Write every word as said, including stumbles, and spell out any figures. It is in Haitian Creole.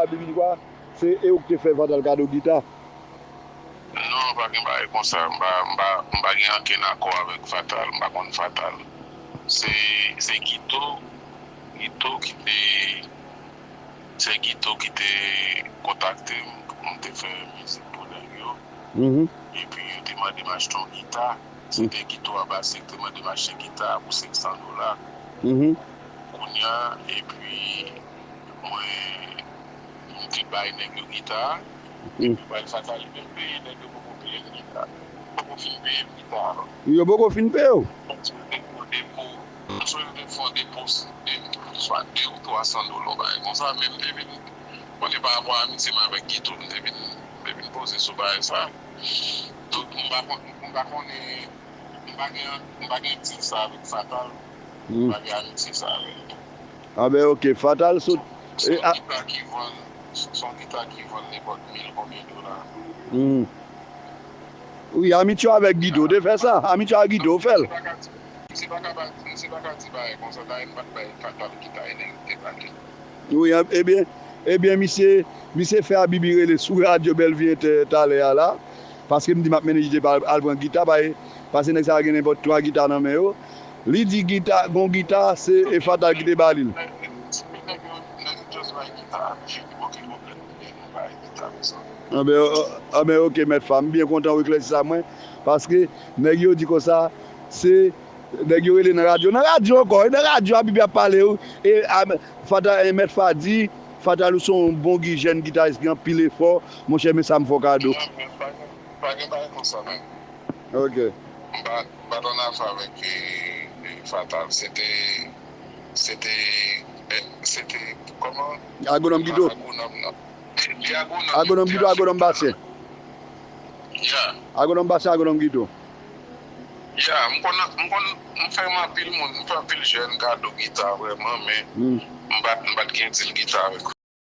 Abib Inigwa, se e ou ki te fè Fatal kado gita? Non, pa gen bagay konsa. M pa, m pa, m pa gen ankenn akò avèk Fatal, m pa konn Fatal. Se, se Guito, Guito ki te, se Guito ki te kontakte m pou m te fè mizik pou nèg yo. Mhm. Epi yo te mande m achte yon gita. Se te Guito Abase ki te mande m achte gita pou senk san dola. Mhm. Kounye a, epi mwen, m te bay nèg yo gita a. Mm. Epi bay Fatal li menm peye nèg yo poko peye m gita. Poko fin peye m gita a non. Yo poko fin peye w? Sou depo, depo, sou yo te fè yon depo de, swa de ou twa san dola, yon bagay konsa, men m te vin, konnen pa rapò a amitye m avèk Guito, m te vin, m te vin poze sou bagay sa. Donk, m pa konn, m pa konnen, m pa gen, m pa gen dil sa avèk Fatal, m pa gen amitye sa avè l. Ah ben, ok, Fatal sot. Se e, yon a- gita ki vann, se yon gita ki vann nenpòt mil konbyen dola. Hmm. Wi, amitye avèk Guito, ou te fè sa? Amitye avèk Guito, ou fè l? Misye pa ka di, misye pa ka di, misye pa ka di bagay konsa, dayè m pa t bay Fatal gita, e nèg te pale. Wi, e, ebyen, ebyen, misye, misye fè Abibi rele sou radyo Bèlvi Entè talè a la, paske m di m ap mennen J J pa al, al pran gita, bay, paske nèg sa a gen nenpòt twa gita nan men yo. Li di gita, gon gita, se e Fatal ki te ba li l. Anben, anben, ok, mèt Fa, m byen kontan w eklèsi sa mwen, paske nèg yo di konsa, se, nèg yo rele nan radyo, nan radyo ankò, e nan radyo Abibi ap pale, wi, e, a, Fatal, e, mèt Fa di, Fatal ou se yon bon gi-, jèn gitaris ki anpil efò, monchè, men sa m fè w kado. Pa gen, pa gen bagay konsa, men. Ok. M pa, m pa t annafè avèk, e, e, Fatal. Se te, se te, e, se te, kòman? Agwonòm Guito. Agwonòm nan. Li, li agwonòm. Agwonòm Guito, agwonòm Basyen. Ya. Agwonòm Basyen, agwonòm Guito. Ya, m konn, m konn, m fè anpil moun, m fè anpil jèn kado gita vrèman, men m pa t, m pa t gen dil gita avèk